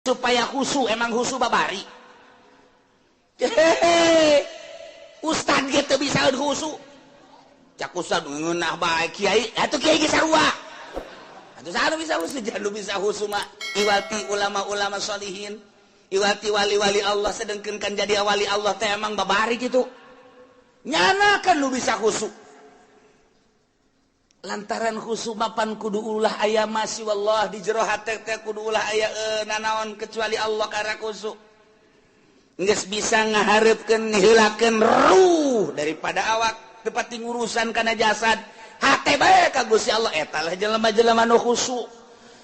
Supaya khusu, emang khusu babari. Hehehe, ustad gitu bisa khusu. Cak ustad ngeunah bae kiai, atuh kiai ge sarua. Atuh saha nu bisa khusu? Jangan bisa khusu mah iwati ulama-ulama sholihin, iwati wali-wali Allah. Sedengkeun kan jadi wali Allah teh emang babari gitu. Nyana kan nu bisa khusu. Lantaran khusu mapan kudu ulah aya masih wallah di jero hate teh, kudu ulah aya nanaon kecuali Allah karena khusu. Geus bisa ngahareupkeun, ngiheulakeun ruh daripada awak, tepati ngurusan kana jasad, hate bae ka Gusti Allah. Eta lah jelema-jelema nu khusu.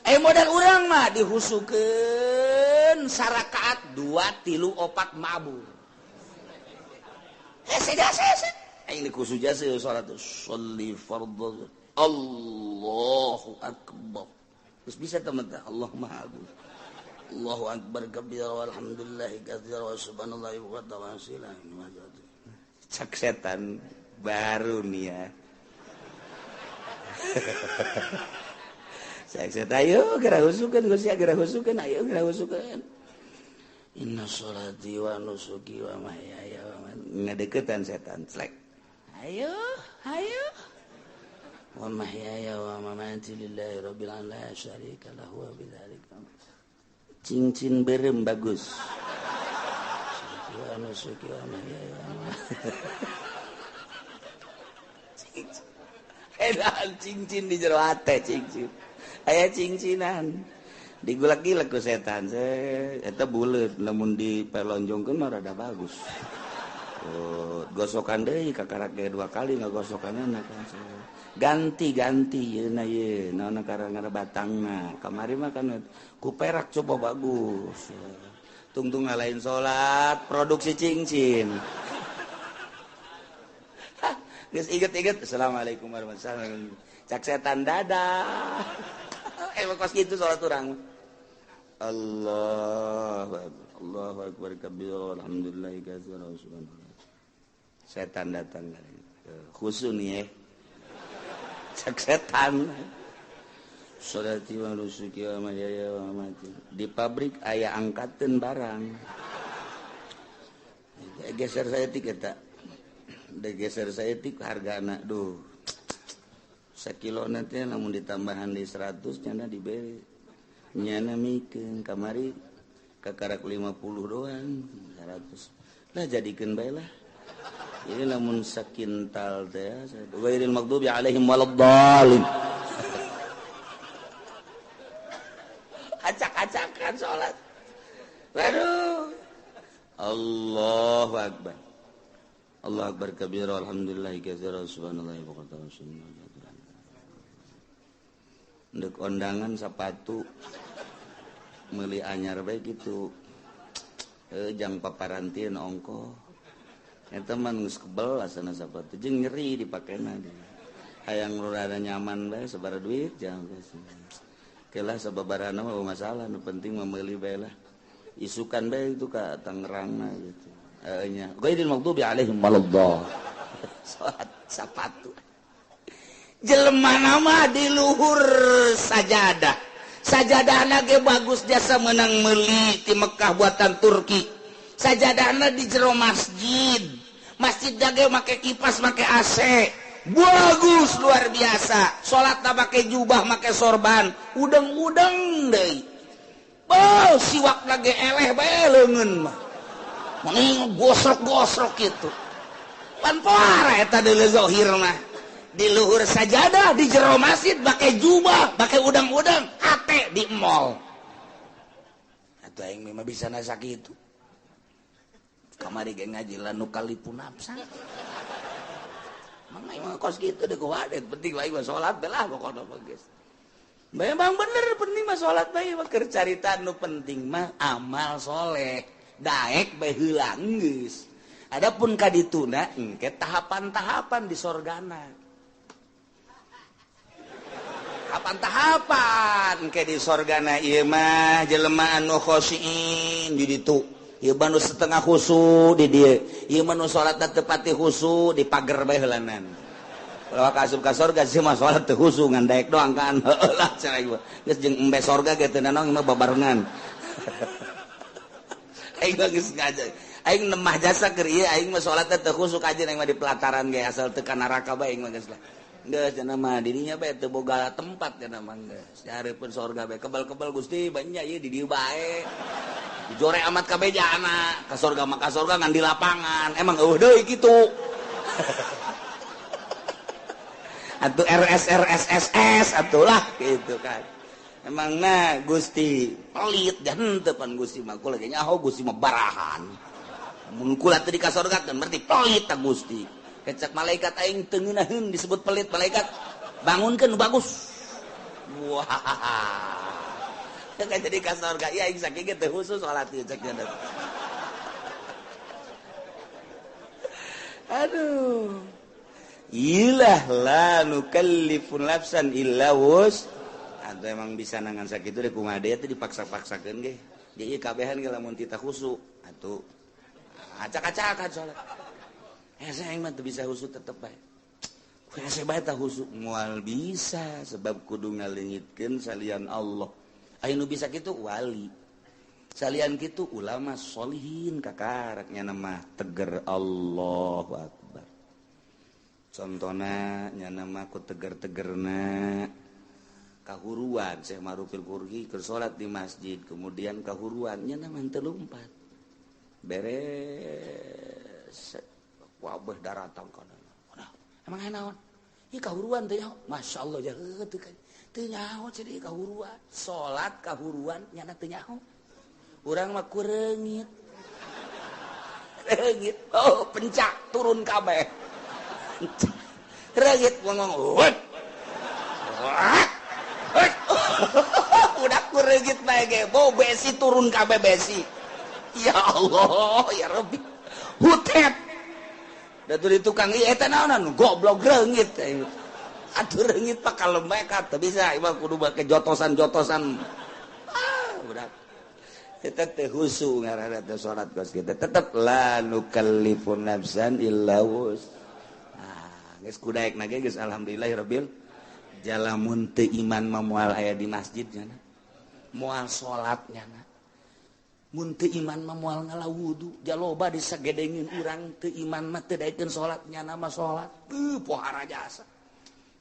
Eh, modal urang mah dihusukeun sarakaat dua tilu opat mabur. Hese jasa hese aing dikhusu jasa salat sholli fardhu, Allahu akbar. Terus bisa teman teh, Allah Maha Agung, Allahu akbar kabira, walhamdulillahi katsira, wa subhanallahi wa ta'ala. Cak setan, baru nih ya. Cak setan, ayo geura husukeun Gusti, geura husukeun, ayo geura husukeun. Inna sholati wa nusuki wa mahyaya wa ngadeukeutan setan slek. Ayo, ayo. Wa mahyaya wa mamati lillahi rabbil alamin la syarika lahu wa bidzalika. Cincin berem bagus. Wa nusuki wa mahyaya wa cincin. Edan cincin di jero hate cincin. Aya cincinan. Digulak-gilak ku setan. Eta buleut lamun dipelonjongkeun mah rada bagus. Oh, gosokan deui kakarak ge dua kali ngagosokanna kan. Ganti-ganti yeuna ye naon karang batangna. Kamari mah kan ku perak, coba bagus. Tungtung lain salat produksi cincin. Geus inget-inget, assalamualaikum warahmatullahi wabarakatuh. Cak setan, dadah. Emang kos gitu salat urang. Allah Allahu akbar kabir, alhamdulillah katsira, subhanallah. Setan datang, khusu nih ya. Cak setan. Sholati wa nusuki wa mahyaya wa mamati. Di pabrik aya angkateun barang. Geser saeutik eta. Geser saeutik hargana, duh. Sakilo nanti lamun ditambahan di 100 nyana diberi. Nyana mikeun kamari kakarak 50 doang 100. Lah, jadikeun bae lah. Ini lamun sakintal teh, ghairil maghdubi alaihim waladdallin. Acak-acakan salat. Waduh. Allahu akbar. Allahu akbar kabira, alhamdulillah katsira, subhanallahi wa bihamdihi. Ndek ondangan sepatu meuli anyar bae kitu. Jang paparantieun ongkoh. Eta mah geus kebel asana sapatu jeung nyeri dipakena. Hayang rada nyaman bae, sabaraha duit jangan kelah sababarana mah masalah, nu penting mah meuli bae lah. Isukan bae itu ka Tangerang gitu. Heeh nya. Ghairil maghdubi alaihim waladdallin. Salat sapatu. Jelema nama di luhur sajadah. Sajadahna ge bagus jasa menang meuli ti Mekah buatan Turki. Sajadahna di jero masjid. Masjid ge make kipas, make AC. Bagus luar biasa. Salatna make jubah, make sorban, udeng-udeng deui. Oh, siwak ge eleh bae leungeun mah. Mending gosrok-gosrok kitu. Pan poara eta deuleu zahir mah. Di luhur sajadah, di jero masjid make jubah, make udang-udang, hate di mall. Atuh aing mah bisa nasa kitu. Kamari ge ngaji la nu kalipu nafsa. Mang aing mah kos kitu deh kuwadet, penting aing mah salat bae lah pokona mah geus. Memang bener penting mah salat bae mah, keur carita nu penting mah amal soleh. Daek bae heula geus. Adapun ka dituna engke tahapan-tahapan di sorgana. Tahapan-tahapan engke di sorgana ieu mah jelema anu khosiin di ditu. Ieu mah nu setengah khusu di dieu. Ieu mah nu salatna teu pati khusu di pager bae heulanan. Kalau ka asup ka sorga sih mah salat teu khusu ngan daek doang kan. Heueuh lah cenah ieu. Geus jeung embe sorga ge teu nanaon mah babarengan. Aing geus ngajar. Aing nemah jasa keur ieu aing mah salat teh teu khusuk aja aing mah di pelataran ge asal teu ka neraka bae aing mah geus lah. Geus cenah mah dirinya bae teu boga tempat cenah mah geus. Dihareupeun sorga bae kebal-kebal Gusti banyak ieu di dieu bae. Dijore amat kabeh jana ka sorga mah ka sorga ngan di lapangan. Emang eueuh deui kitu. Atuh RS RS SS atuh lah gitu kan. Emang nah Gusti pelit dan henteu pan Gusti mah kula ge nyaho Gusti mah barahan. Mun kula teu dikasorgakeun berarti pelit ta Gusti. Kecak malaikat aing teu ngeunaheun disebut pelit malaikat. Bangunkeun nu bagus. Wah. Kan jadi ka sorga ieu aing sakieu ge teu khusus salat ieu cek nya. Aduh. Ilah la nukallifu nafsan illa wus. Atau emang bisa nangan sakitu deh kumaha deui teh dipaksa-paksakeun ge. Di ieu kabehan ge lamun tita khusu atuh acak-acakan salat. Hese aing mah teu bisa khusu tetep bae. Hese bae tah khusu moal bisa sebab kudu ngaleungitkeun salian Allah. Aya nu bisa kitu wali. Salian kitu ulama sholihin kakarak nya mah teger Allahu akbar. Contona nya mah ku teger-tegerna kahuruan Syekh Ma'rufil Qurhi keur salat di masjid kemudian kahuruan nya mah teu lumpat beres wabah daratang kana. Emang aya naon? Ieu kahuruan teh nyaho. Masyaallah ya teu teu nyaho jadi kahuruan. Salat kahuruan nya teu nyaho. Urang mah kureungit. Reungit. Oh, pencak turun kabeh. Reungit ngomong. Udah kureungit bae ge, bau besi turun kabeh besi. Ya Allah, ya Rabbi. Hutet. Da teu di tukang ieu eta naonan goblok reungit. Atuh reungit pak kalem bae ka teu bisa ieu kudu make jotosan-jotosan. Ah, udah. Eta teh khusu ngaranna teh salat kos kitu. Tetep la nukallifu nafsan illa wus. Ah, geus kudaekna ge geus alhamdulillahirabbil jalamun teu iman mah moal aya di masjid nya. Moal salat nya. Mun teu iman mah moal ngala wudu, jaloba disagedengin urang teu iman mah teu daekeun salat nyana mah salat. Teu pohara jasa.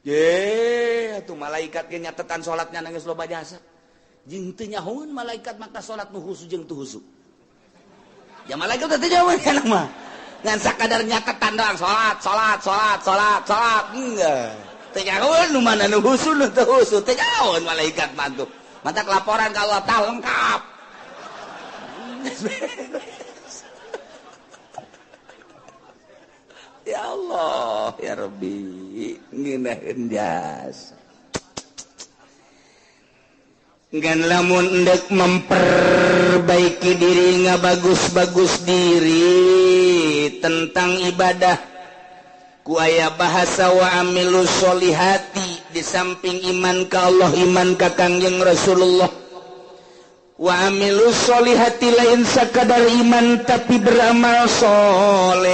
Ye, atuh malaikat ge nyatetan salat nyana geus loba jasa. Jeung teu nyahoeun malaikat maka salat nu khusu jeung teu khusu. Ya malaikat teh teu nyahoeun kana mah. Ngan sakadar nyatetan doang salat, salat, salat, salat, salat. Enggak. Teu nyahoeun nu mana nu khusu nu teu khusu, teu nyahoeun malaikat mah tuh. Matak laporan ka Allah tah lengkap. Ya Allah, ya Rabbi, ngeunaheun jasa. Ngan lamun endek memperbaiki diri ngabagus-bagus diri tentang ibadah ku aya bahasa wa amilu sholihati di samping iman ka Allah, iman ka Kangjeng Rasulullah. Wa amilu sholihati lain sakadar iman tapi beramal soleh.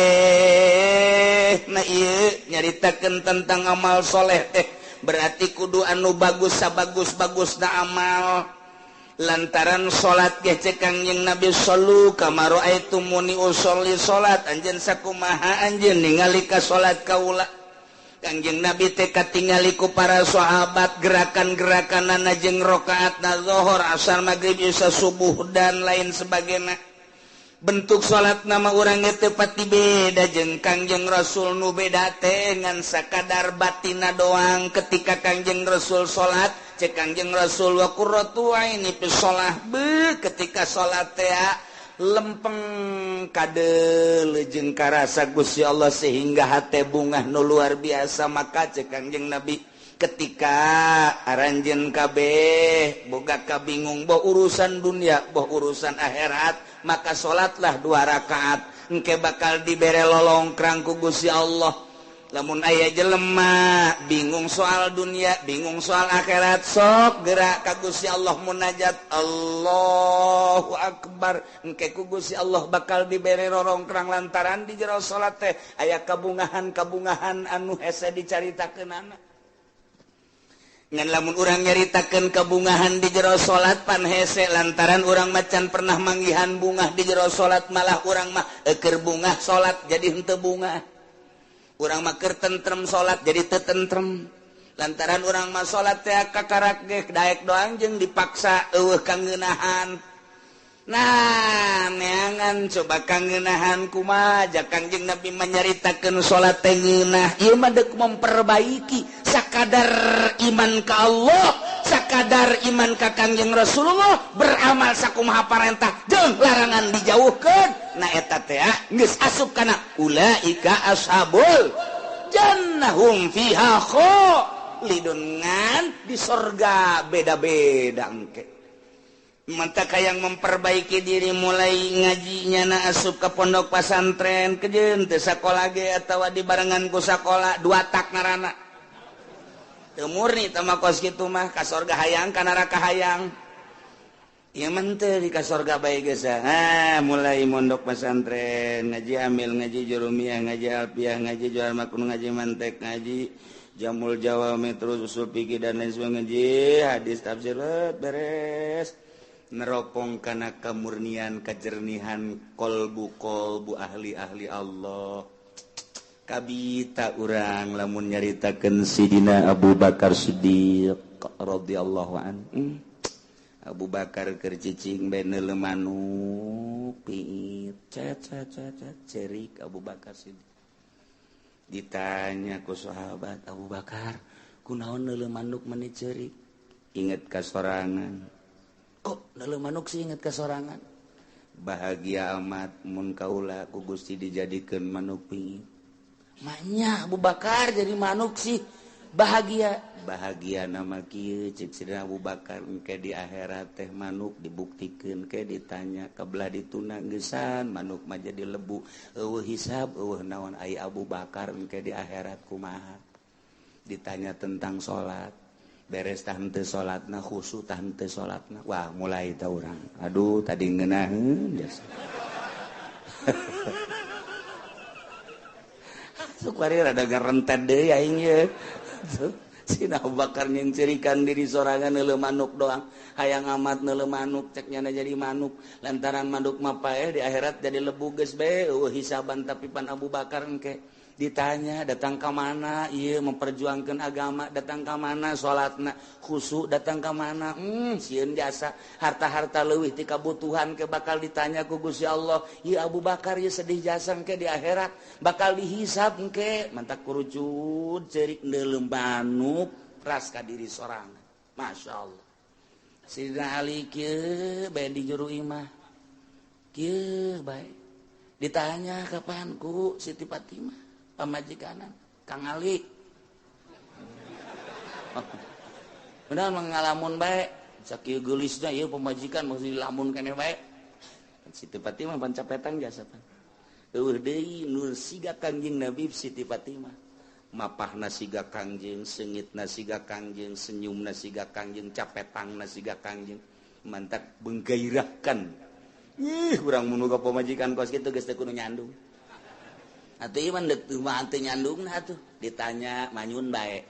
Nah ieu nyaritakeun tentang amal soleh teh berarti kudu anu bagus sabagus-bagusna amal. Lantaran salat ge cek Kangjeng Nabi sallu kama raaitumuni usolli salat anjeun sakumaha anjeun ningali ka salat kaula. Kangjeng Nabi teh katingali ku para sahabat gerakan-gerakanana jeung rakaatna zuhur, asar, magrib, isya, subuh dan lain sebagainya. Bentuk salat nama urang teh pati beda jeung Kangjeng Rasul nu beda teh ngan sakadar batina doang. Ketika Kangjeng Rasul salat cek Kangjeng Rasul wa qurratu aini fi shalah, be ketika salat teh lempeng kade jeung karasa Gusti Allah sehingga hate bungah nu luar biasa. Maka cek Kangjeng Nabi ketika aranjeun kabeh boga kabingung boh urusan dunia boh urusan akhirat, maka salatlah 2 rakaat engke bakal dibere lolongkrang ku Gusti Allah. Lamun aya jelema bingung soal dunia, bingung soal akhirat, sok gerak ka Gusti Allah munajat Allahu akbar, engke ku Gusti Allah bakal dibere rorongkrang lantaran di jero salat teh aya kabungahan-kabungahan anu hese dicaritakeunana. Ngan lamun urang nyaritakeun kebungahan di jero salat pan hese lantaran urang macan pernah manggihan bungah di jero salat, malah urang mah eukeur bungah salat jadi henteu bungah. Urang mah keur tentrem salat jadi teu tentrem. Lantaran urang mah salat teh kakarak ge daek doang jeung dipaksa eueuh kangeunahan. Nah, neangan coba kangeunahan kumaha ja Kangjeng Nabi menyaritakeun salat teh ngeunah. Ieu mah deuk memperbaiki sakadar iman ka Allah, sakadar iman ka Kangjeng Rasulullah, beramal sakumaha parentah jeung larangan dijauhkeun. Nah eta teh geus asup kana ulaika ashabul jannah hum fiha khalidun, ngan di sorga beda-beda engke. Mantap yang memperbaiki diri mulai ngajinya na asup ke pondok pesantren kejeun teu sakola ge atawa dibarengan ku sakola dua tak ngaranna. Teu murni teh mah kos kitu mah ka sorga hayang ka neraka hayang. Ieu mah teu di ka sorga bae geus. Ah, mulai mondok pesantren, ngaji amil, ngaji jurumiyah, ngaji alfiah, ngaji jual makun, ngaji mantek, ngaji jamul jawami, terus usul fikih dan lain sebagainya, ngaji hadis tafsir beres. Neropong kana kemurnian kejernihan kolbu-kolbu ahli-ahli Allah. Kabita urang lamun nyaritakeun Sidina Abu Bakar Siddiq radhiyallahu anhu. Abu Bakar keur cicing bae neuleu manuk piit cet cet cet cerik Abu Bakar Siddiq. Ditanya ku sahabat, Abu Bakar kunaon neuleu manuk meni cerik? Inget ka sorangan. Kok neuleu manuk sih inget ka sorangan? Bahagia amat mun kaula ku Gusti dijadikeun manuk piit. Maknya Abu Bakar jadi manuk sih bahagia. Bahagia nama kieu cek Sidina Abu Bakar engke di akhirat teh manuk dibuktikeun ke ditanya kabelah dituna geusan manuk mah jadi lebu eueuh hisab eueuh naon ai Abu Bakar engke di akhirat kumaha. Ditanya tentang salat beres tah henteu salatna khusyuk tah henteu salatna. Wah mulai tah urang aduh tadi ngeunaheun jasa. Sukwari rada ngarentet deui aing ye. Sina Abu Bakar nyeuncerikan diri sorangan neuleuh manuk doang. Hayang amat neuleuh manuk cek nyana jadi manuk. Lantaran manuk mah paeh di akhirat jadi lebu geus bae eueuh hisaban tapi pan Abu Bakar engke ditanya datang ka mana ieu memperjuangkeun agama, datang ka mana salatna khusyuk, datang ka mana sieun jasa harta-harta leuwih ti kabutuhan ke bakal ditanya ku Gusti Allah. Ieu Abu Bakar ieu sedih jasa engke di akhirat bakal dihisab engke mantak kurucut ceurik neuleuh manuk ras ka diri sorangan. Masya Allah. Sidina Ali kieu bae di juru imah kieu bae ditanya kapan ku Siti Fatimah pamajikanan Kang Ali. Benar mengalamun bae sakieu geulisna ieu pamajikan mesti dilamun keneh bae. Siti Fatimah pancapetan jasa pan. Eueuh deui nur siga Kangjeng Nabi Siti Fatimah. Mapahna siga Kangjeng, seungitna siga Kangjeng, senyumna siga Kangjeng, capetangna siga Kangjeng. Mantak menggairahkan. Ih, urang mun boga pamajikan kos kitu geus teu kudu nyandung. Atuh ieu mah deuk mah teu nyandungna atuh ditanya manyun bae.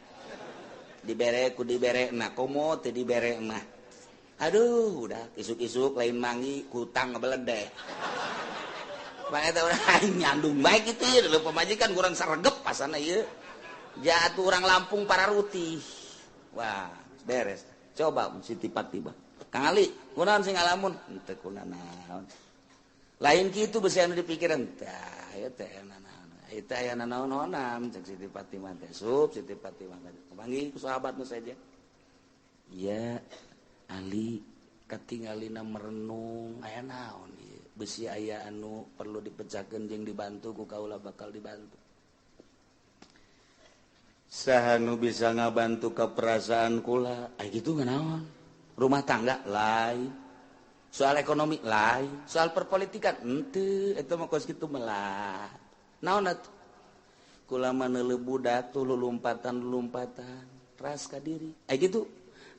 Dibere ku dibere na komo teu dibere mah. Aduh, udah isuk-isuk lain mangi kutang ngebeledeh. Bae teh urang nyandung bae kitu ieu leuh pamajikan kurang saregep pasana ieu. Jatuh urang Lampung para rutih. Wah, beres. Coba Siti Fatimah. Kang Ali, kunaon sing ngalamun? Henteu kunanaon. Lain kitu beusi anu dipikiran. Tah, ieu teh nanaon. Itu aya nanaon-naonan cek Siti Fatimah teh. Sup Siti Fatimah teh. Panggil ku sahabat nu saja. Ya Ali katingalina merenung aya naon ieu. Beusi aya anu perlu dipecahkeun jeung dibantu ku kaula bakal dibantu. Saha nu bisa ngabantu ka perasaan kula? Aya kitu nganaon? Rumah tangga lain. Soal ekonomi lain, soal perpolitikan henteu, eta mah kos kitu melah. Naon atuh? Kula mah neuleuh budak tuh lulumpatan-lulumpatan, ras ka diri. Aya kitu.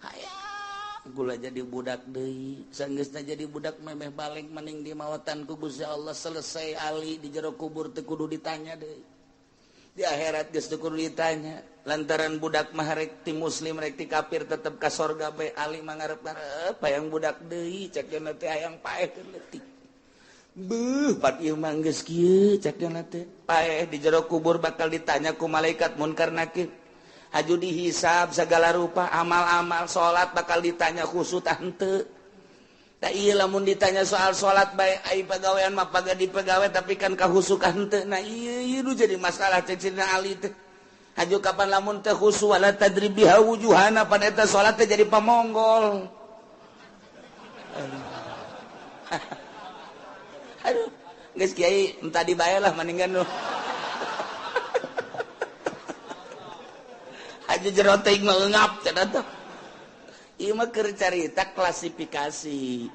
Hayang kula jadi budak deui, sanggeusna jadi budak memeh balik maning di mawatan ku Gusti Allah selesai ali di jero kubur teu kudu ditanya deui. Di akhirat geus teu kudu ditanya. Lantaran budak mah rek ti muslim rek ti kafir tetep ka sorga bae. Ali mah ngarep-ngarep hayang budak deui cek cenah teh hayang paeh keur leutik. Beuh pat ieu mah geus kieu cek cenah teh. Paeh di jero kubur bakal ditanya ku malaikat munkar nakir. Haju dihisab segala rupa amal-amal salat bakal ditanya khusyuk tah henteu. Tah ieu lamun ditanya soal salat bae ai pagawean mah paga dipegawe tapi kan kahusukan henteu. Nah ieu ieu nu jadi masalah cek cenah Ali teh. Haju kapan lamun teh khusu wala tadrib biha wujuhana pan eta salat teh jadi pamonggol. Aduh, geus kiai entah dibae lah mendingan nu. Haju jero teh mah cenah teh. Ieu mah keur carita klasifikasi.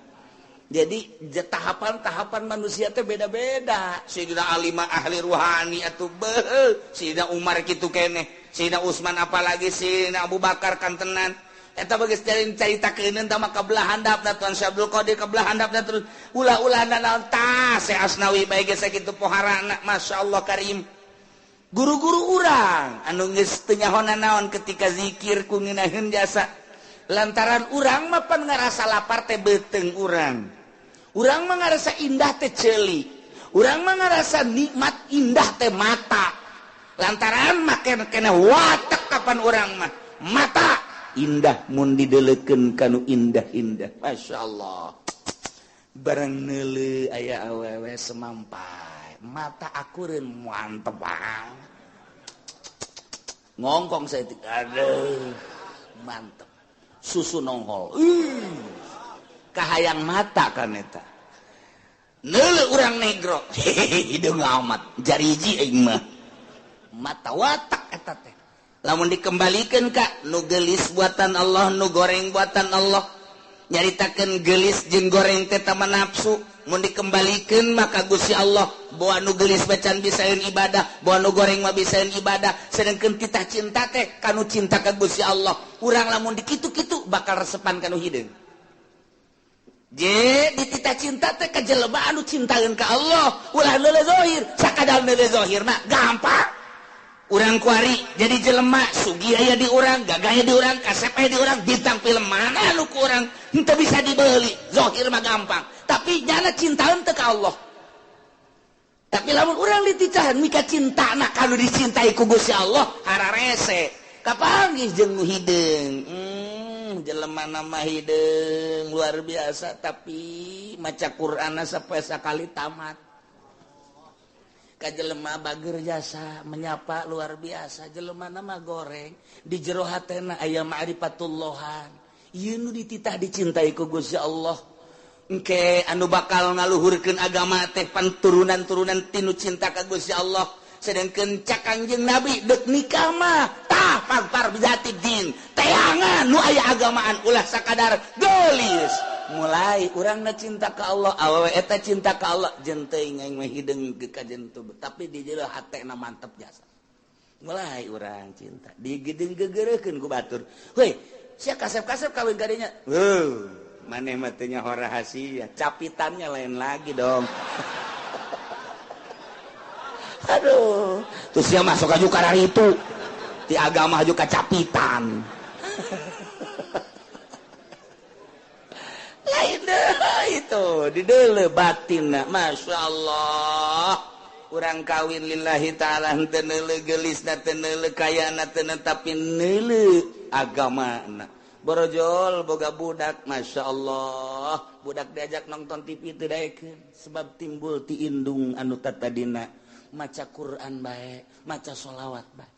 Jadi tahapan-tahapan manusia teh beda-beda. Sayyidina Ali mah ahli ruhani atuh beuh, Sayyidina Umar kitu keneh, Sayyidina Utsman apalagi Sayyidina Abu Bakar kantenan. Eta geus caritakeun tah mah kabelah handapna Tuan Syekh Abdul Qadir kabelah handapna terus ulah-ulah naon tah Syekh Asnawi bae geus sakitu poharana masyaallah karim. Guru-guru urang anu geus teu nyaho naon ketika zikir ku ngeunaheun jasa. Lantaran urang mah pan ngarasa lapar teh beuteung urang. Urang mah ngarasa indah teh ceuli. Urang mah ngarasa nikmat indah teh mata. Lantaran mah kena watek kapan urang mah mata indah mun dideulekeun kanu indah-indah. Masyaallah. Barang neuleu aya awewe semampai. Mata akureun mantep banget. Ngongkong saeutik. Aduh, mantep. Susu nongol. Kahayang mata kan eta. Neuleuh urang negro. Hideung amat jariji aing mah. Mata watak eta teh. Lamun dikembalikeun ka nu geulis buatan Allah, nu goreng buatan Allah. Nyaritakeun geulis jeung goreng teh tama nafsu. Mun dikembalikeun maka Gusti Allah boa nu geulis bacan bisaeun ibadah, boa nu goreng mah bisaeun ibadah. Sedengkeun titah cinta teh kanu cinta ka Gusti Allah. Urang lamun dikitu-kitu bakal resepan kanu hideung. Je dititah cinta teh ka jelema anu cintaeun ka Allah, ulah neuleuh zahir, sakadar neuleuh zahir mah gampang. Urang kuari jadi jelema sugih aya di urang, gagah aya di urang, kasep aya di urang, bintang film mana anu ku urang henteu bisa dibeli, zahir mah gampang. Tapi nyana cintaeun teh ka Allah. Tapi lamun urang dititahan mika cintana kanu dicintai ku Gusti Allah, hararese. Kapanggih jeung nu hideung. Jelema nama hideung luar biasa tapi maca Qur'anna sapoe sakali tamat. Ka jelema bager jasa menyapa luar biasa, jelema nama goreng di jero hatena aya ma'rifatullahan. Ieu nu dititah dicintai ku Gusti Allah. Engke anu bakal ngaluhurkeun agama teh pan turunan-turunan tinu cinta ka Gusti Allah. Sedengkeun cak Kangjeng Nabi deuk nikah mah tah pagpar bijati din teangan nu aya agamaan ulah sakadar geulis. Mulai urangna cinta ka Allah, awewe eta cinta ka Allah, jeung teuing aing mah hideung ka jeung teu, tapi di jero hatena mantep jasa. Mulai urang cinta digedeung gegereukeun ku batur. Heuy, sia kasep-kasep kawin ka dinya. Heuh, maneh mah teu nyaho rahasia, capitannya lain lagi dong. Aduh, terus dia masuk aja karena itu di agama juga capitan. Lain deh itu di deuleu batinna, masya Allah. Urang kawin lillahi ta'ala henteu neuleuh geulisna, teu neuleuh kayana, teu tapi neuleuh agamana. Borojol boga budak, masya Allah. Budak diajak nonton TV teu daekeun sebab timbul ti indung anu tatadina. Maca Quran bae, maca sholawat bae.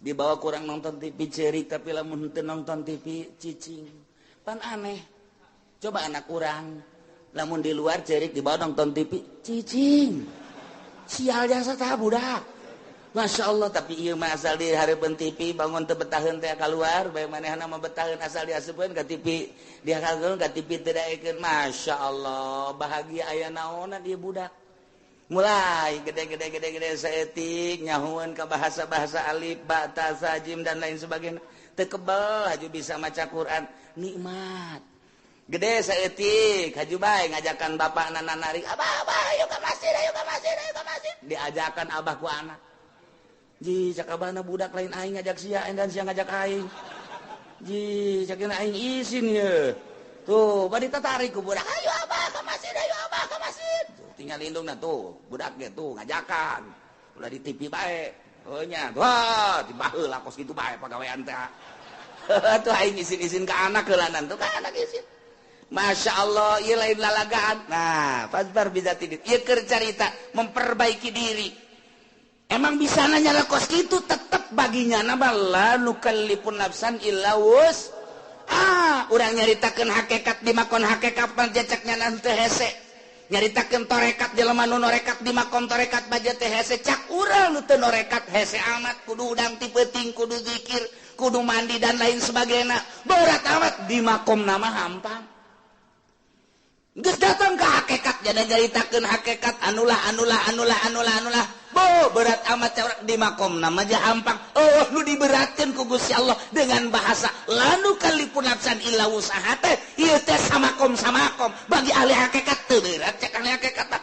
Dibawa kurang nonton TV cerik tapi lamun henteu nonton TV cicing. Pan aneh. Coba anak urang lamun di luar cerik dibawa nonton TV cicing. Sial jasa tah budak. Masya Allah, tapi ieu mah asal di hareupeun TV bangun teu betaheun teh kaluar, bae manehna mah betaheun asal diasupkeun ka TV, diakalkeun ka TV teu daekeun. Masya Allah, bahagia aya naonan ieu budak. Mulai gede-gede-gede-gede saeutik nyahueun ka bahasa-bahasa alif, ba, ta, sa, jim dan lain sebagainya. Teu kebel haju bisa maca Quran, nikmat. Gede saeutik haju bae ngajakan bapakna narik, "Abah, abah, ayo ka masjid, ayo ka masjid, ayo ka masjid." Diajakan abah ku anak. Ji cakabana budak lain aing ngajak sia dan sia ngajak aing. Ji cakina aing isin ye. Tuh bari tatarik ku budak, ayo abah ka masjid, ayo abah ka masjid. Tuh, tinggal indungna tuh, budak ge tuh ngajakan. Ulah di TV bae. Oh nya, wah dibaheula kos kitu bae pagawean teh. Tuh aing isin-isin ka anak heulanan tuh ka anak isin. Masya Allah, ieu lain lalagaan. Nah, pasbar bisa tidit. Ieu keur carita memperbaiki diri. Emang bisa nanya lah kos kitu tetep baginya nama la nukallifun nafsan illa wus. Ah, urang nyaritakeun hakikat di makon hakikat panjacaknya nanti hese. Nyaritakeun torekat jelema nu norekat di makom torekat baja teh hese cak urang nu teu norekat hese amat kudu udang ti peuting kudu zikir, kudu mandi dan lain sebagainya. Berat amat di makom nama hampang. Geus datang ke hakikat jadi nyaritakeun hakikat anulah anulah anulah anulah anulah. Bo berat amat cewek di makom nama aja hampang. Oh nu diberatkeun ku Gusti Allah dengan bahasa lanu kalipun nafsan illa wusaha teh ieu teh samakom samakom bagi ahli hakikat teu berat cek ahli hakikat mah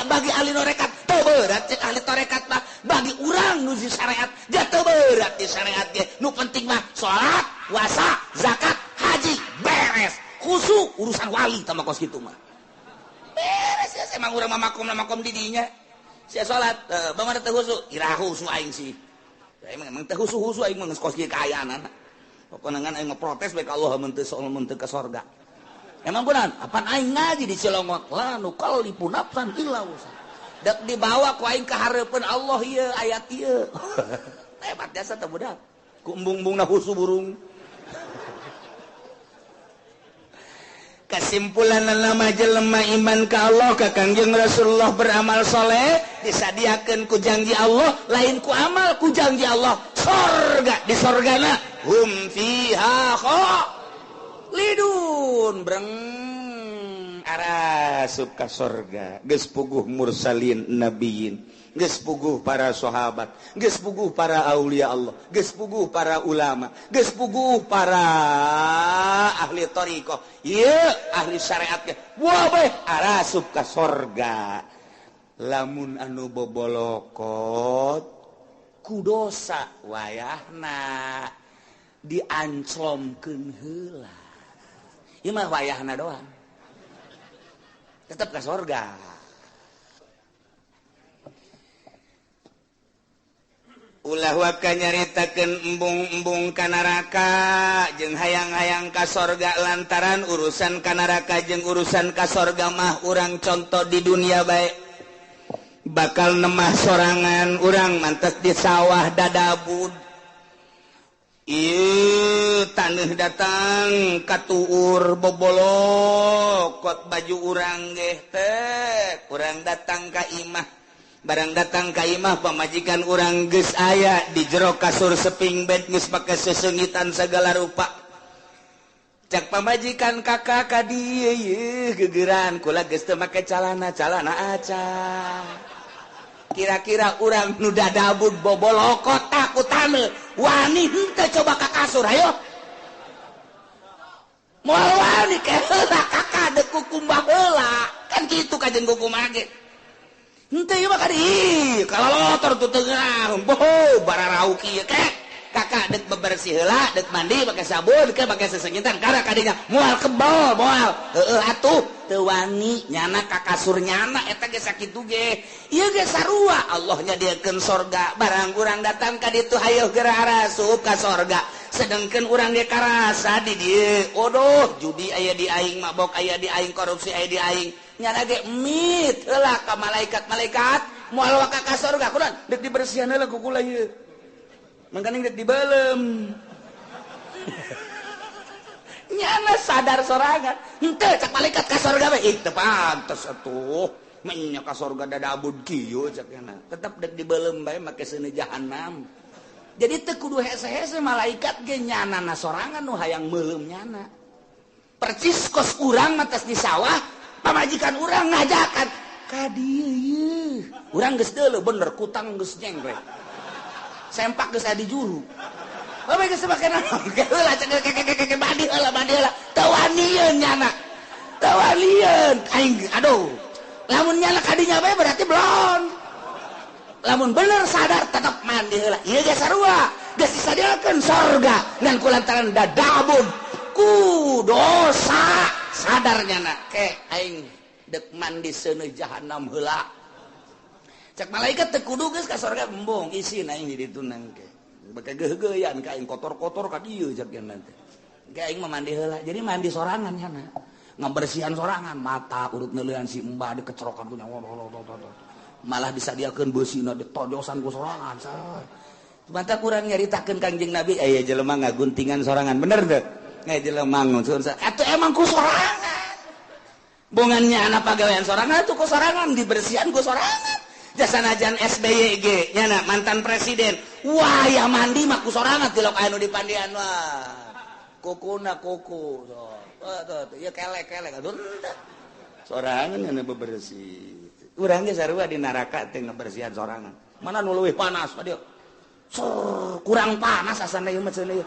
bagi ahli norekat teu berat cek ahli torekat mah bagi urang nu di syariat ja teu berat di syariat ge nu penting mah salat puasa zakat haji beres khusyuk urusan wali tama kos kitu mah beres ya emang urang mah makom makom di dinya. Sia salat, bagaimana teu khusyuk? Ira khusyuk aing sih. Emang emang teu khusyuk aing mah geus kos kieu kaayaan. Pokona ngan aing mah protes bae ka Allah mun teu mun teu ka sorga. Emang kunaon? Apan aing ngaji di Cilongok la nukallifu nafsan illa wusaha. Dek dibawa ku aing ka hareupeun Allah ieu ayat ieu. Hebat jasa teh budak. Ku embung-embungna khusyuk burung. Kesimpulan nama jelema iman ka Allah ka Kangjeng Rasulullah beramal soleh disadiakeun ku janji Allah lain ku amal ku janji Allah sorga di sorgana hum fiha khalidun breng arasup ka sorga geus puguh mursalin nabiyin geus puguh para sahabat geus puguh para aulia Allah geus puguh para ulama geus puguh para ahli thariqah ieu ahli syariat ge wah bae arasup ka sorga lamun anu bobolokot ku dosa wayahna dianclomkeun heula ieu mah wayahna doang tetep ka sorga. Ulah waka nyaritakeun embung-embung ka neraka jeung hayang-hayang ka sorga lantaran urusan ka neraka jeung urusan ka sorga mah urang contoh di dunia bae bakal nemah sorangan urang mantes di sawah dadabud ieu taneuh datang katuur bobolokot baju urang geh teh urang datang ka imah barang datang ka imah pamajikan urang geus aya di jero kasur seping bed geus pake sesengitan segala rupa cak pamajikan kakak ka dieu yeuh gegeran kula geus teu make calana calana aca kira-kira urang nu dadabud bobolokot takutan wani henteu coba ka kasur ayo moal wani ke heula kakak deuk kukumbah heula kan kitu kajen kukumbah ge henteu ieu mah kadi kalalotor tuh tengah boho bararau kieu kek kakak dek bebersih heula dek mandi pake sabun ke pake sesengitan kara kadinya moal kebal moal heueuh atuh teu wani nyana ka kasur nyana eta ge sakitu ge ieu ge sarua Allah nyadiakeun sorga barang urang datang ka ditu hayoh geura arasup ka sorga sedangkan urang ge karasa di dieu odoh judi aya di aing mabok aya di aing korupsi aya di aing nyana ge mit heula ka malaikat-malaikat moal waka ka sorga kunaon deuk dibersihan heula ku kula ieu mangkaning deuk dibeuleum nyana sadar sorangan henteu cak malaikat ka sorga bae ih teu pantes atuh menya ka sorga dadabud kieu cak nyana tetep deuk dibeuleum bae make seuneu jahanam jadi teu kudu hese-hese malaikat ge nyanana sorangan nu hayang meuleum nyana percis kos urang mah tes di sawah pamajikan urang ngajakan ka dieu ieu urang geus deuleu bener kutang geus nyengklek sempak geus aya di juru bae geus make naon heula cek keke mandi heula teu wanieun nyana teu wanieun aing aduh lamun nyana ka dinya bae berarti belon Lamun bener sadar tetap mandi heula. Ieu ge sarua, geus disadiakeun sorga ngan kulantaran dadabun ku dosa sadarnya na ke aing dek mandi seuneu jahanam heula. Cek malaikat teu kudu geus ka sorga embung isin aing di ditu nangke. Beke geugeuyan ka aing kotor-kotor ka dieu cek nanti. Ke aing mah mandi heula. Jadi mandi sorangan nya. Ngabersihan sorangan mata urut neuleuan si embah dikecerokan ku nyawa. Malah disadiakeun beusina ditojosan ku sorangan. Mata kurang nyaritakeun Kangjeng Nabi aya jelema ngaguntingan sorangan bener teu? Aya jelema ngunsun atuh emang ku sorangan. Bongannya anak pagawean sorangan atuh ku sorangan dibersihan ku sorangan. Jasa najan SBY ge nyana mantan presiden. Wah ya mandi mah ku sorangan tilok anu dipandian wah. Kukuna kuku. Tuh ya kelek-kelek aduh. Sorangan nya bebersih. Urang ge sarua di neraka teh ngabersihan sorangan. Mana nu leuwih panas ka dieu? Kurang panas asana ieu mah cenah ieu.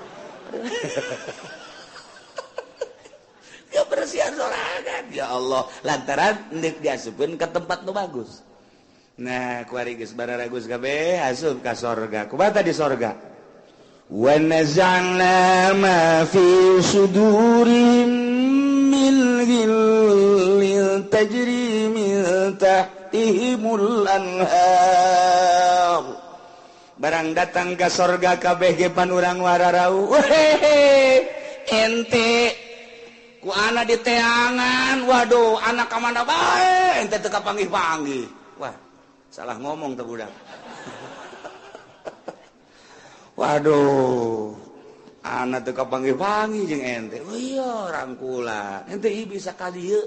Kebersihan sorangan. Ya Allah, lantaran deuk diasupkeun ka tempat nu bagus. Nah, kuari geus bararagus kabeh asup ka sorga. Kumaha di sorga? Wa naza'na ma fi sudurihim min ghillin tajri min tahtihimul anhar. Barang datang ka sorga kabeh ge pan urang wararau. Wehehe, ente ku ana di teangan, waduh anak ka mana bae ente teu kapanggih-panggih. Wah, salah ngomong teh budak. Waduh, anak teu kapanggih-panggih jeung ente. Oh iya, rangkula. Ente ieu bisa ka dieu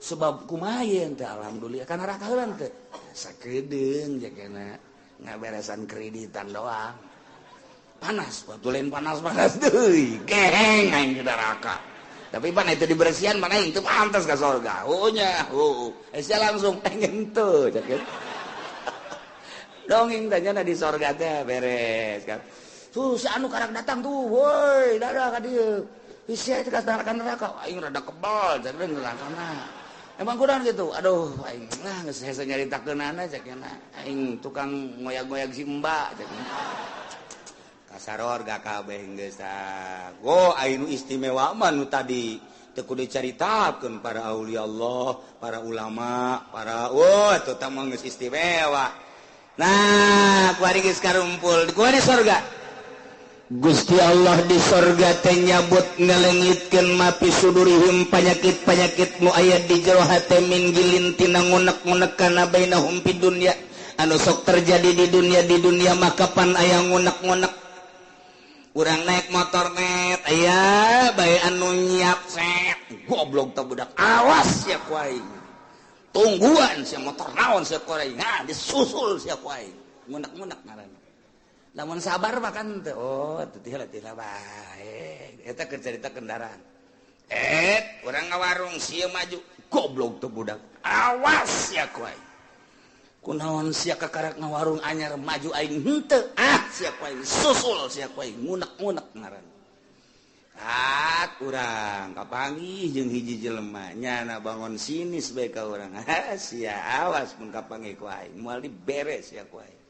sebab kumaha ente alhamdulillah kana neraka heula teh. Sakedeung jagana ngaberesan kreditan doang. Panas, waktu lain panas-panas deui. Geheng aing di neraka. Tapi pan itu dibersihan mana itu pantas ka sorga. Oh nya, oh. Sia langsung pengen teu cek. Dongeng tanya di sorga teh beres kan. Tuh si anu karang datang tuh, woi, dadah ka dieu. Sia teh ka neraka, aing rada kebal cek nerakana. Emang kurang gitu. Aduh, aing lah geus hese nyaritakeunana cek aing tukang ngoyag-ngoyag si Mbak cek. Kasaror gak kabeh geus tah. Go aing nu istimewa mah nu tadi teu kudu dicaritakeun para aulia Allah, para ulama, para wah eta tah mah geus istimewa. Nah, kuari geus karumpul, kuari sorga. Gusti Allah di sorga teh nyabut ngalengitkeun mapi sudurihim panyakit-panyakit nu aya di jero hate min gilin tina ngunek-ngunek kana bainahum fid dunya anu sok terjadi di dunia maka pan aya ngunek-ngunek. Urang naik motor net aya bae anu nyiap set goblok teh budak awas sia ku aing. Tungguan sia motor naon sia ku aing. Nah disusul sia ku aing. Ngunek-ngunek ngaranna. Lamun sabar mah kan teh oh teu teh bae. Eta keur carita kendaraan. Urang ngawarung sia maju goblok teh budak. Awas sia ku aing. Kunaon sia kakarak ngawarung anyar maju aing henteu. Ah sia ku aing susul sia ku aing ngunek-ngunek ngaran. Ah urang kapanggih jeung hiji jelema nyana bangun sinis bae ka urang. Ah sia awas mun kapanggih ku aing moal diberes sia ku aing.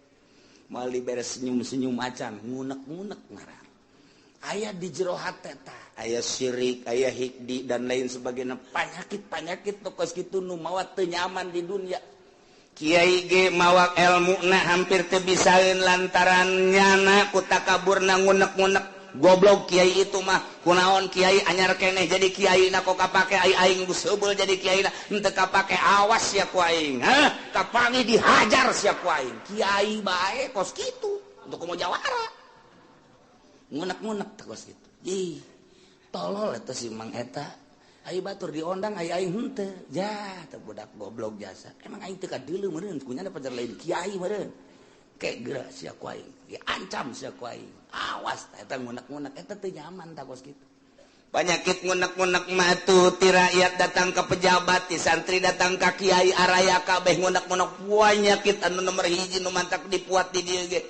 Moal diberes senyum-senyum acan ngunek-ngunek ngaran. Aya di jero hate tah, aya syirik, aya hikdi dan lain sebagainya, panyakit-panyakit nu kos kitu nu mawa teu nyaman di dunia. Kiai ge mawa elmuna hampir teu bisaeun lantaran nyana ku takaburna ngunek-ngunek. Goblok kiai itu mah kunaon kiai anyar keneh jadi kiai na kok kapake ai aing geus heubeul jadi kiai na henteu kapake awas sia ku aing. Hah, kapangi dihajar sia ku aing. Kiai bae kos kitu untuk komo jawara. Ngunek-ngunek teh kos kitu. Ih, tolol eta si Mang eta. Ai batur diondang ai aing henteu. Ja, teh budak goblok jasa. Emang aing teu kadeuleu meureun kunyana pajar lain kiai meureun. Kek geura sia ku aing, diancam sia ku aing. Awas eta ngunek-ngunek eta teu nyaman tah kos kitu. Penyakit ngunek-ngunek mah atuh ti rakyat datang ke pejabat, ti santri datang ka kiai araya kabeh ngunek-ngunek penyakit anu nomor hiji nu mantak dipuat di dieu ge.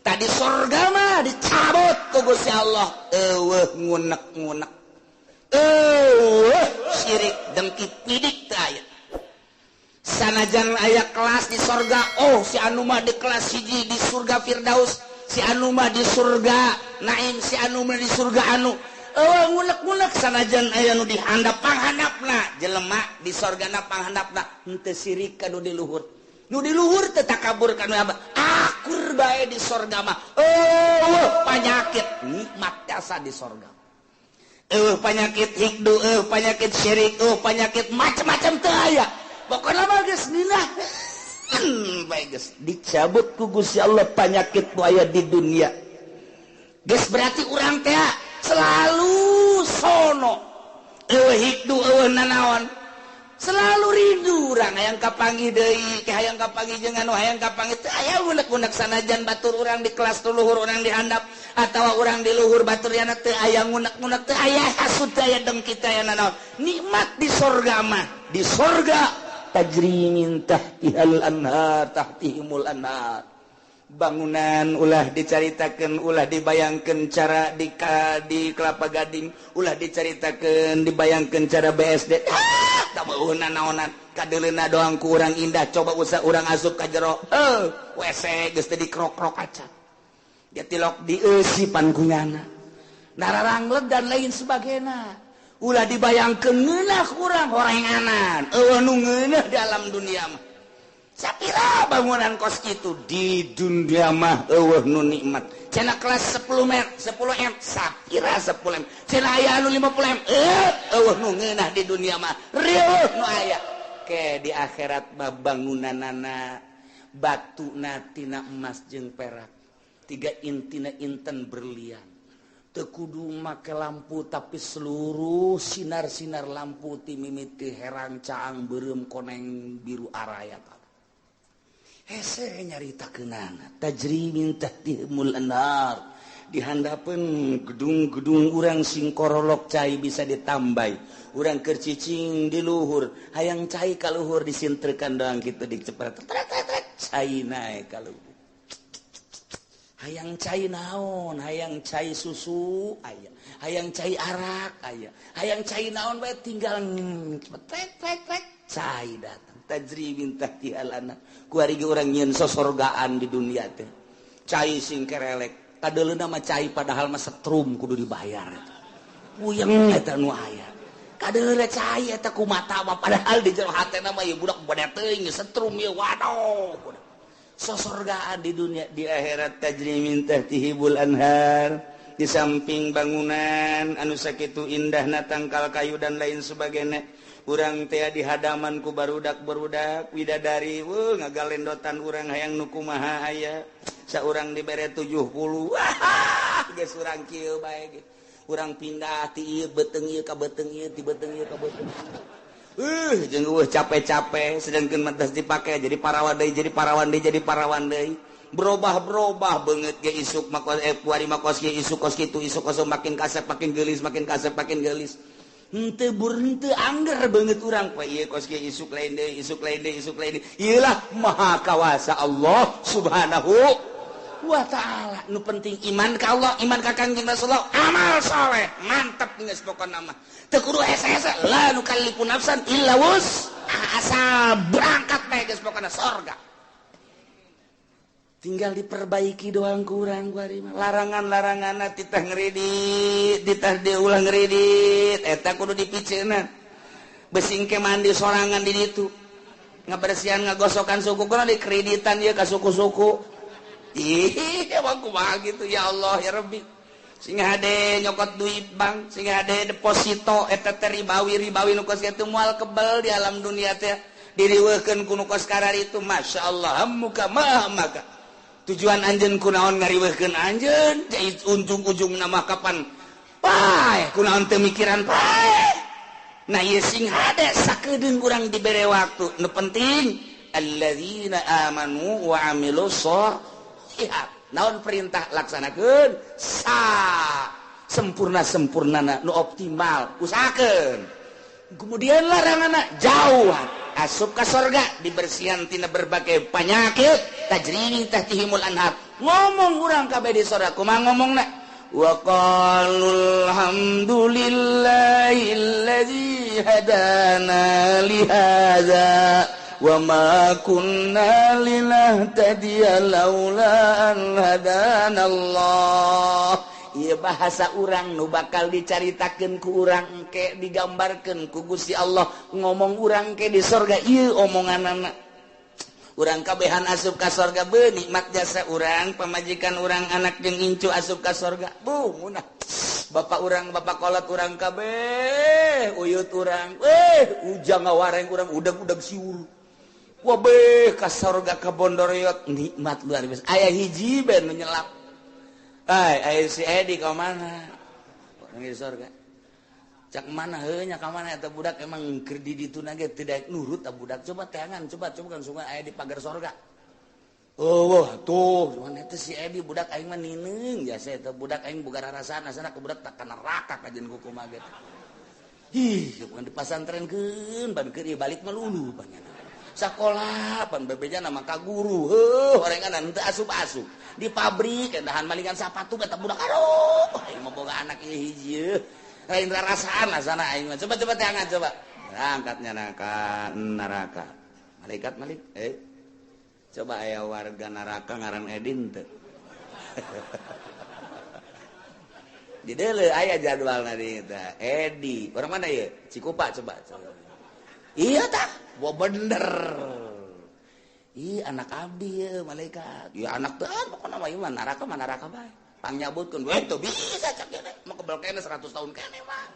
Tadi sorga mah dicabut ku Gusti Allah. Eueuh ngunek-ngunek. Eueuh syirik dengki pidik teu aya. Sanajan aya kelas di sorga, oh si anu mah di kelas hiji di surga Firdaus, si anu mah di surga Naim, si anu mah di surga anu. Oh, ngunek-ngunek sanajan aya nu di handap panghandapna jelema di sorgana panghandapna henteu sirik ka nu di luhur. Nu di luhur teu takabur ka nu akur bae di sorga mah. Oh, panyakit nikmat jasa di sorga. Penyakit hikdu, penyakit syirik, penyakit macam-macam teu aya. Pokoknya mah geus ngeunah. Bae geus dicabut ku Gusti Allah penyakit nu aya di dunia. Geus berarti urang teh selalu sono. Eueuh hikdu, eueuh nanaon. Selalu rindu urang hayang kapanggih deui, ke hayang kapanggih jeung anu hayang kapanggih teu aya unek-unek sanajan batur urang di kelas luhur urang di handap atawa urang di luhur batur yana teu aya ngunek-ngunek, teu aya hasud, teu aya dengki, teu aya nanaon. Nikmat di sorga mah, di sorga tajri min tahtihal anhar, tahtihimul anhar. Bangunan ulah dicaritakeun, ulah dibayangkeun cara di Kelapa Gading, ulah dicaritakeun dibayangkeun cara BSD. Tak mau naonan kadeuleuna doang ku urang indah, coba usah urang asup ka jero. WC geus teh dikrok-krok acan. Dia tilok dieusi panggunganna. Nararangleg dan lain sebagainya. Ulah dibayangkeun ngeunah urang horenganan. Eueuh nu ngeunah di alam dunia mah. Sapira bangunan kos kitu di dunia mah eueuh nu nikmat. Cenah kelas 10 m, 10 m, sapira 10 m. Cenah aya anu 50 m. Eueuh nu ngeunah di dunia mah. Rieuh nu aya. Ke di akhirat mah bangunanana batuna tina emas jeung perak. Tiga intina inten berlian. Teu kudu make lampu tapi seluruh sinar-sinar lampu ti mimiti herang caang beureum koneng biru araya. Hese nyarita kenana tajri min tahtihimul anhar. Di handapeun gedung-gedung urang sing korolok cai bisa ditambai. Urang keur cicing di luhur, hayang cai ka luhur disintrekan doang kitu dicepret. Cai naek ka luhur. Hayang cai naon, hayang cai susu aya, hayang cai arak aya, hayang cai naon bae tinggal cepet trek trek cai datang. Tajri min tahtihal anhar. Kuari ge urang nyieun sosorgaan di dunia teh. Cai sing kerelek, kadeuleuna mah cai padahal mah setrum kudu dibayar. Puyeng eta nu aya. Kadeuleuna cai eta ku mata mah padahal di jero hatena mah ieu budak bade teuing setrum ieu waduh. Sosorgaan di dunia, di akhirat tajri min tahtihimul anhar. Di samping bangunan anu sakitu indahna tangkal kayu dan lain sebagainya. Urang teh di hadaman ku barudak-barudak widadari, weuh ngagalendotan urang hayang nu kumaha aya. Saurang dibere 70. Wah, geus urang kieu bae ge. Urang pindah ti ieu beuteung ieu ka beuteung ieu, ti beuteung ieu ka beuteung. Jeung eueuh capek-capek sedangkeun mah dipake jadi parawan deui, jadi parawan deui, jadi parawan deui. Berubah-berubah beungeut ge isuk mah kuari mah kos kieu, isuk kos kitu, isuk kos makin kasep makin geulis, makin kasep makin geulis. Henteu bur henteu angger beungeut urang poe ieu kos kieu isuk lain deui, isuk lain deui, isuk lain deui. Ieu lah maha kawasa Allah Subhanahu wa ta'ala. Nu penting iman ka Allah, iman ka Kangjeng Rasulullah, amal soleh, mantep geus pokona mah. Teu kudu hese-hese, la nukallifu nafsan illa wus'aha, asal berangkat bae geus pokona sorga. Tinggal diperbaiki doang kurang kuari mah. Larangan-laranganna titah ngredit, titah diulang ngredit, eta kudu dipiceunan. Besing ke mandi sorangan di ditu. Ngabersihan ngagosokan suku kudu dikreditan ieu ka suku-suku. Ih, emang kumaha gitu ya Allah ya Rabbi. Sing hade nyokot duit bank, sing hade deposito eta teh ribawi-ribawi nu kos kitu moal kebel di alam dunia teh. Diriweuhkeun ku nu kos kararitu masyaallah hammuka ma hammaka. Tujuan anjeun kunaon ngariweuhkeun anjeun, ujung-ujung nama kapan paeh kunaon teu mikiran paeh. Nah ieu sing hade sakedeung urang dibere waktu. Nu penting alladzina amanu wa amilus sholihat. Naon perintah laksanakeun sa sempurna-sempurnana nu optimal usahakeun. Kemudian laranganna jauh asup ka sorga dibersihan tina berbagai penyakit tajri min tahtihimul anhar. Ngomong urang kabeh di sorga kumaha ngomongna? Wa qalu alhamdulillahilladzi hadana li hadza Wa ma kunna linahtadiya laula an hadanallah. Ieu bahasa urang nu bakal dicaritakeun ku urang engke, digambarkeun ku Gusti Allah ngomong urang ke di sorga. Ieu omonganana urang kabehan asup ka sorga, be nikmat jasa urang, pamajikan urang, anak jeung incu asup ka sorga. Bu munah bapak urang, bapak kolot urang kabeh, uyut urang, ujang ngawareng urang, udang-udang siur. Wah, beh ka sorga ka bondoriot, nikmat luar biasa. Aya hiji ben nu nyelap. Ay, aya si Edi ka mana? Orang di sorga. Cak mana heuh nya ka mana eta budak, emang keur di ditu ge tidak nurut eta budak. Coba teangan, coba coba kan sungai aya di pagar sorga. Oh, wah, tuh, mana eta si Edi, budak aing mah nineung jasa eta budak aing boga rarasaan asana ke budak tak ka neraka kajeun kumaha ge. Ih, bukan dipasantrenkeun, ban keur ieu balik mah lulu panjana. Sakola pan bebeja nama ka guru, heuh, orengan teu asup-asup. Di pabrik endahan malingan sapatu eta budak, aduh, aing mah boga anak ieu hiji. Lain rarasaan asana aing mah. Coba coba teangan coba. Angkatnya neraka neraka. Malaikat malik, eh. Coba aya warga neraka ngaran Edin teu. Di deuleu aya jadwalna di eta. Edi, orang mana ieu? Cikupa coba. Coba. Iya tah, wah bener. Ih, anak abdi ya malaikat. Ya anak teh pokona mah ieu mah neraka bae. Pangnyabutkeun we teu bisa cak gede. Mah kebel kene 100 tahun kene mah.